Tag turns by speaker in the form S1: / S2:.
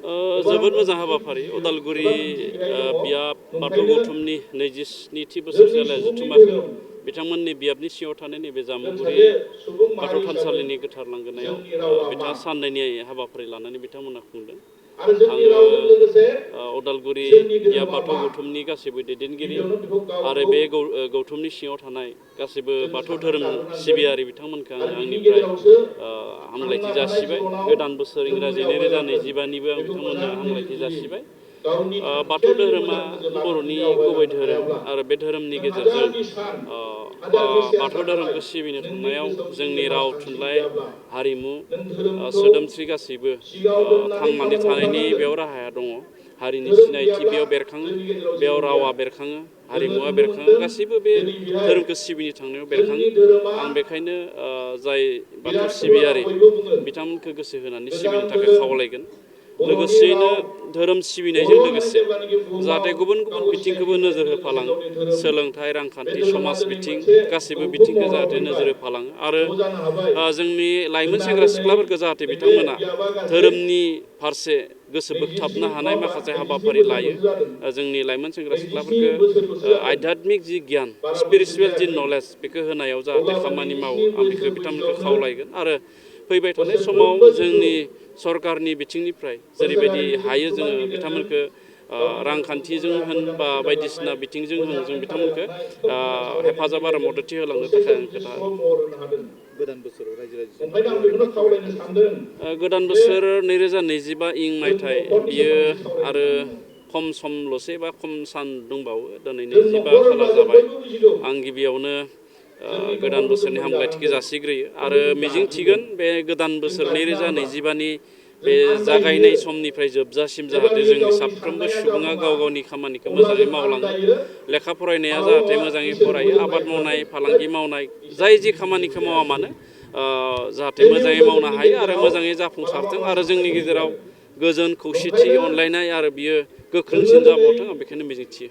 S1: जोबोद मोजां हाबाफारि उदालगुरि बियाब बाथौ गौथुमनि 27थि बोसोरसालिया जथुम्माखौ बिथांमोननि बियाबनि सिङाव थानाय नैबे जामुगुरि बाथौ थानसालिनि गोथार लांगोनायाव बिथाङा साननैनि हाबाफारि लानानै बिथांमोना खुंदों। आङो उदालगुरि बियाब बाथौ गौथुमनि गासैबो दैदेनगिरि आरो बे गौथुमनि सिङाव थानाय गासैबो बाथौ धोरोम सिबियारि बिथांमोनखौ आङो आंनिफ्राय हामलायथि जासिबाय। गोदान बोसोर इंराजि 2025निबो आं बिथांमोननो हामलायथि जासिबाय। बाथौ धोरोमा बर'नि गुबै धोरोम आरो बे धोरोमनि गेजेरजों बाथौ धोरोमखौ सिबिनो थांनायाव जोंनि राव थुनलाइ हारिमु सोदोमस्रि गासैबो थांनानै थानायनि बेयाव राहाया दङ। हारिनि सिनायथि बेयाव बेरखाङो, बेयाव रावा बेरखाङो, हारिमुवा बेरखाङो, गासैबो बे धोरोमखौ सिबिनो थांनायाव बेरखाङो। आं बेखायनो जाय बाथौ सिबियारि बिथांमोनखौ गोसो होनानै सिबिनो थाखाय खावलायगोन। लोगोसेयैनो धोरोम सिबिनायजों लोगोसे जाहाथे गुबुन गुबुन बिथिंखौबो नोजोर होफालाङो, सोलोंथाइ, रांखान्थि, समाज बिथिं गासैबो बिथिंखौ जाहाथे नोजोर होफालाङो आरो जोंनि लाइमोन सेंग्रा सिख्लाफोरखौ जाहाथे बिथांमोना धोरोमनि फारसे गोसो बोगथाबनो हानाय माखासे हाबाफारि लायो। जोंनि लाइमोन सेंग्रा सिख्लाफोरखौ आध्यात्मिक जि गियान स्पिरिचुवेल जि नलेज बेखौ होनायाव जाहाथे खामानि मावो, आं बेखौ बिथांमोनखौ खावलायगोन। आरो फैबाय थानाय समाव जोंनि सरकारनि बिथिंनिफ्राय जेरैबायदि हायो जोङो बिथांमोनखौ रांखान्थिजों होन बा बायदिसिना बिथिंजों होन जों बिथांमोनखौ हेफाजाब आरो मददथि होलांनो थाखाय आं खोथा
S2: गोदान बोसोराव रायजो राजाफोरखौ ओरैनो मा खावलायनो सानदों?
S1: गोदान बोसोर 2025 मायथाइ बियो आरो खम समल'सै बा खम सान दंबावो। दिनै 25 खालार जाबाय। आं गिबियावनो गोदान बोसोरनि हामलायथिखौ जासिग्रोयो आरो मिजिं थिगोन बे गोदान बोसोर 2025नि बे जागायनाय समनिफ्राय जोबजासिम जाहाथे जोंनि साफ्रोमबो सुबुङा गाव गावनि खामानिखौ मोजाङै मावलाङो, लेखा फरायनाया जाहाथे मोजाङै फरायो, आबाद मावनाय, फालांगि मावनाय, जाय जि खामानिखौ मावा मानो जाहाथे मोजाङै मावनो हायो आरो मोजाङै जाफुंसारथों आरो जोंनि गेजेराव गोजोन, खौसेथि, अनलायनाय आरो बियो गोख्रोंसिन जाबावथों, आं बेखौनो मिजिंथियो।